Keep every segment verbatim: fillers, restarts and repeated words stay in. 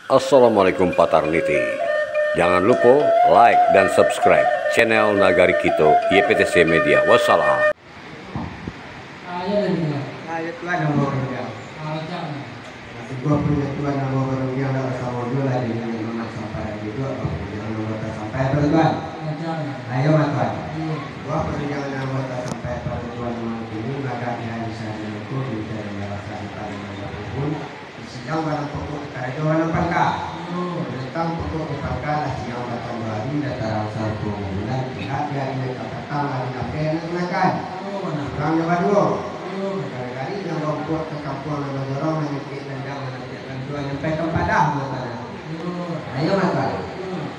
Assalamualaikum Patarniti. Jangan lupa like dan subscribe channel Nagari Kito Y P T C Media. Wassalam. Ayo Tuan, ambo barundiang. Sungguah punya Tuan, ambo barundiang dak basamo juo lah dengan Mak Sampai tadi tu, ambo barundiang, ambo tasampai apa Tuan? Ayo mah Tuan. Sungguah barundiang ambo tasampai apa Tuan, malam kini, maka di hari sahari itu, di dalam balasan Tuan, ambo pun, di sidang balang pokok, karajo balang pangka. Tantang pokok di pangka, lah siang batambah hari, lah tarang sarto bulan, lihat di hari nan kapatang, hari lapeh nan kanakan. Urang nan baduo. Nagari nan barumpuk, ka kampuang nan bajorong, manyungkik tandang, manantiak bantuan, nyampai ka padah, mah tanah. Ayo mah Tuan.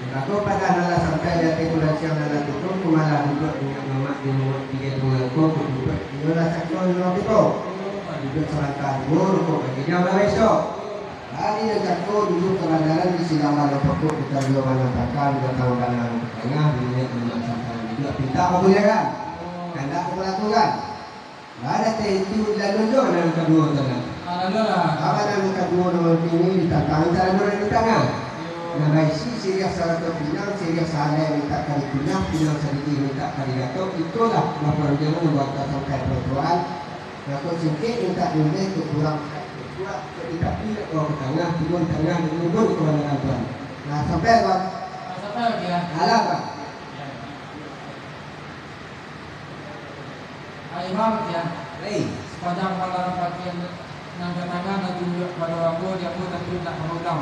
Mako padah nan lah sampai, di ateh bulan siang nan lah tutuik, kumalah duduak di nak mamak, di rumah tiga dua ko, kududuak, iyo lah cako, iyo lah tibo. Duduak sabanta duo, rokok bagi jam lah besok. Hari nan cako duduak kabandaran, di sidang balang pokok, di karajo balang pangka, di batang balang ka tangah, di niniak mamak santai duduak, pintak babuliakan. Kandak ka balakukan. Lah dek itu, dilanjut jo nan kaduo tu nah. Apo nan kaduo nan kini ditantang, cara nan di tangah. Nan baisi siriah sarato pinang, siriah sahalai mintak ka dikunyah, pinang sadikik mintak ka digatok, itulah baparanjangan buatan sampai parantuan. Gatok singkek mintak diuleh, kok kurang kuat, kok di tapi nak bawa ka tangah, tibo di tangah, di lumbun kabandaran Tuan. Nah, sampai Tuan. Sampai lagi ya. Alah Tuan. Ayo, Bang, ya. Hei. Sepanjang palaran pakian nan ka tangah, nan tunjuak pado ambo, di ambo tapi indak barutang.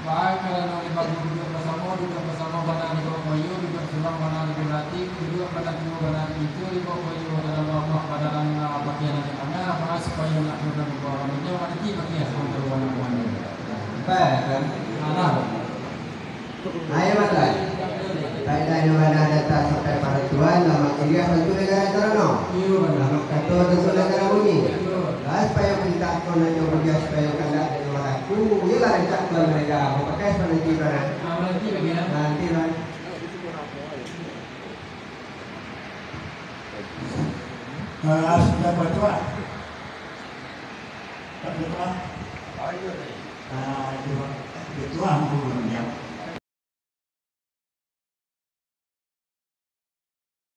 Baik, kalau nan di bagu duduak basamo, duduak basamo bana di bawah payu, duduak surang bana di bawah ati, duduak bana tuo bana di pintu, di bawah payu dalam rumah, bana nan pakian nan ka tangah, bana supayo indak barutang di bawah, mananti pakian samantaro bana. Baik, kan? Alah. Ayo mah Tuan. Paedah nan bana datang sampai parantuan, lamak siriah tantu nagara tarono. Lamak kato tantu nagara bunyi. Lah supayo pintak ko nan nyo buliah, supayo kandak nan nyo balaku. Iyolah rancak Tuan mareda, bapakai sapananti Tuan. Nanti Tuan. Ah, sudah berdoa. Berdoa. Ah, itu, itu ampun, ya.